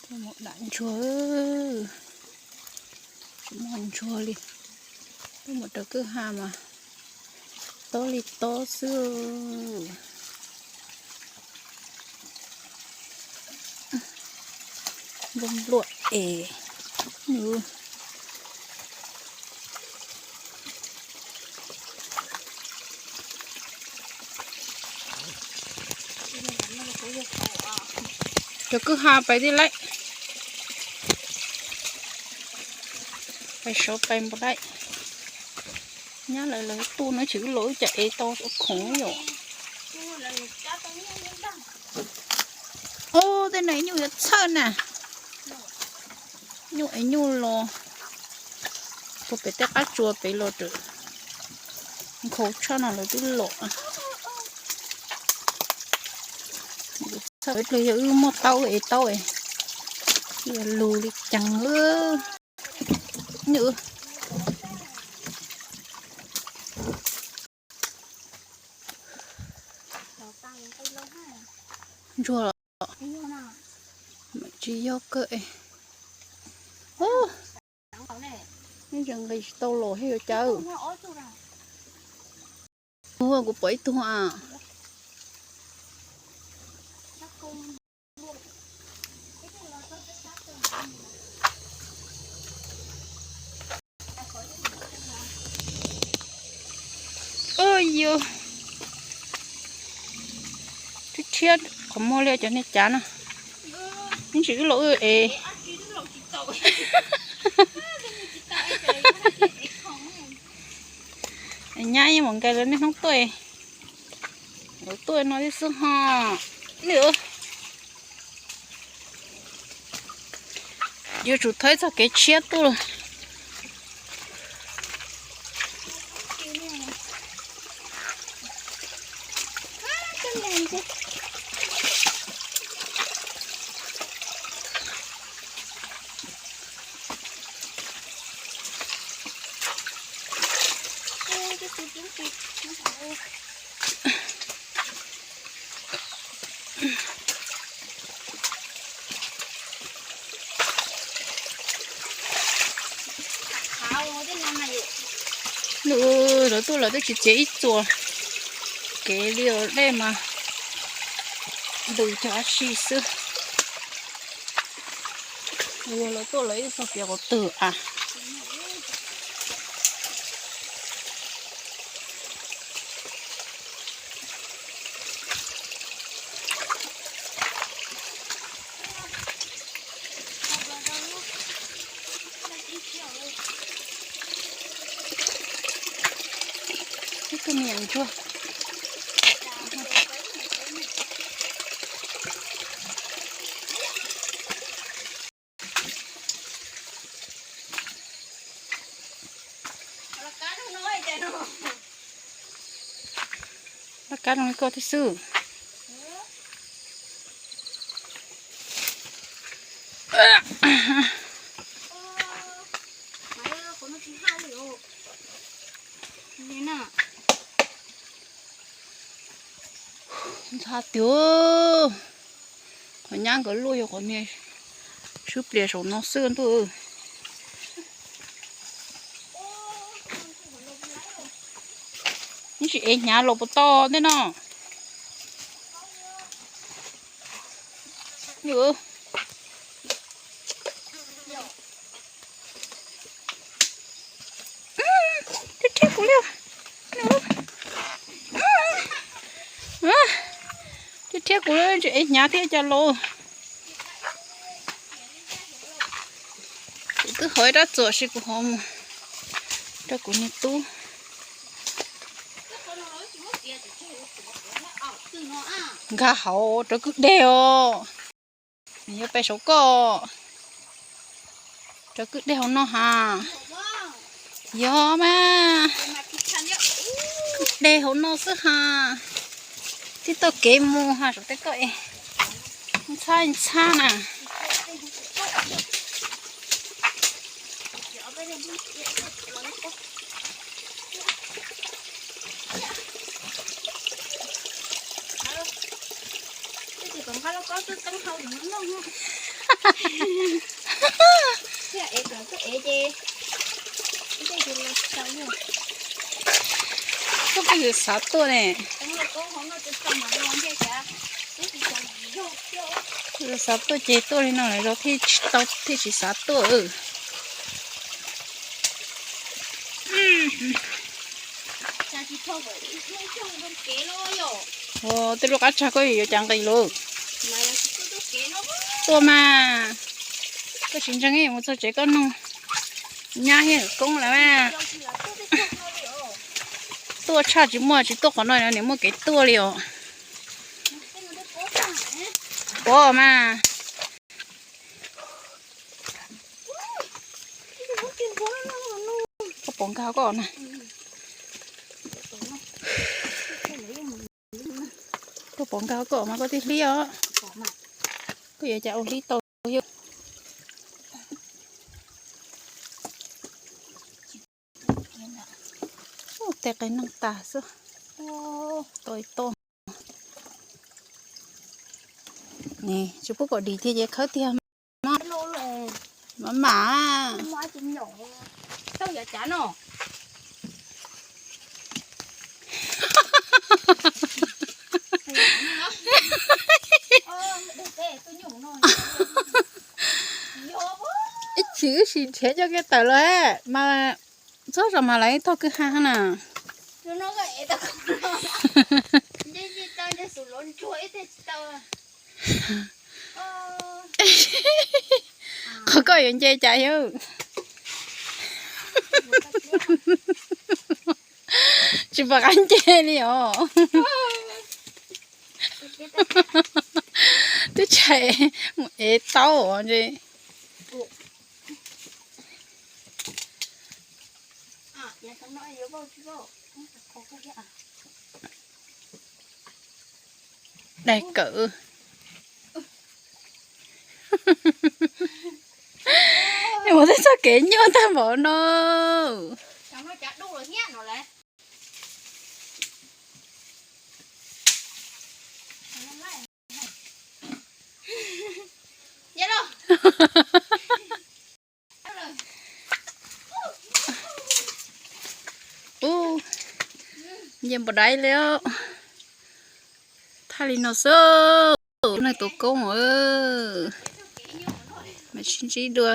Tuaj mus dam ntsuag, tsis muaj ntsuag li. Tuaj mus raws kwj ha mas tob li tob xwb. Nplooj npluaj es. Cov kwj ha pais tij laij, pais saud pais npus laij. Nyab lawv lawv tuaj no tsis wb los wb cas ev tau khoom yom. Ub, tej no nyuj yuav txhawj na. Nyuj es nyuj los puag pem tej qab tsua pem los raws nkhaus tshaj no lawv twb los. Txhawj ib pliag yog wb muaj taub wb ev taub es lug li ceev. Ntsuag los tsis yog kawg. Ub, nws tseem nqis tsis tau los thiab yuav cas. Ua kuv pom ib tug a. Ub, yus twb thiab qhov muag li cov niag cav no. Ib ntsis wb los wb ev. Nyab yeej mam nkais lawv niaj hnub tuaj, lawv tuaj no tib xwb ho. Nws yuav tsum thawb txoj kev tshiab tuaj. Nws lawv tuaj lawv twb tsis txiav ib txuas kev li os, dej mas ntws cog dab tsi xwb. Yog lawv tuaj lawv ib txoj kev qhov twg a. Ib tug me nyuam ntsuag. Laj kab zoo li koj thiab xwb. Ntxhab tiag. Qhov nyab nkawd luaj yog qhov niag swb plias saum no xwb ntuj. Ib sim ev hnyav los puas tau tej no. Thiab thiab kuv li. Thiab thiab kuv li, tsis ev hnyav thiab cas los. Kuv twb hov ib rab txuas sis kuv hov mus rau kuv niag tub. Nkag hauv rau kwj deg os. Nws yuav pais saum koj. Rau kwj deg hauv no ha. Yog mas. Kwj deg hauv no xwb ha. Tib toj kev mus ha saum tej toj es ntxhab ntxhab na. Koj pheej xav tuaj ne. Xav tuaj ces tuaj li no lawm, zaum thiaj tsis tau, thiaj tsis xav tuaj. Ua tej lub qab tsag koj yuav cas nqis lawm. Tuaj mas, koj tsis ntseeg mus txog tsev koj nug nyab thiab koob lawm mas. Tuaj tshaj tsis muaj, tsis tuaj qhov no niam muaj kev tuaj li os. Ua mas. Koj pom nkag koj na. Koj pom nkag koj mas koj thiaj hlib os. Koj yuav cas ua hlib tau yog. Ua tej qe neeg tas xwb. Tau ib toj. Tsis pub kom dim thiab ces khawb tiag. Mam mam. Ib chim wb sim nrhiav coj kiag tawm los mas txhob zos mas lawv ib tog kwj ha na. Qhov koj yuav nce cas yog? Tsis pom qab nce li os. Twb tsis mus ev taub os ntshe. Daig kawm. Mus tej txoj kev nyuaj tag npaum no. Ub, nce npau dai li os. Thaj li no xwb, nej tus koob mas sib ntsib dua.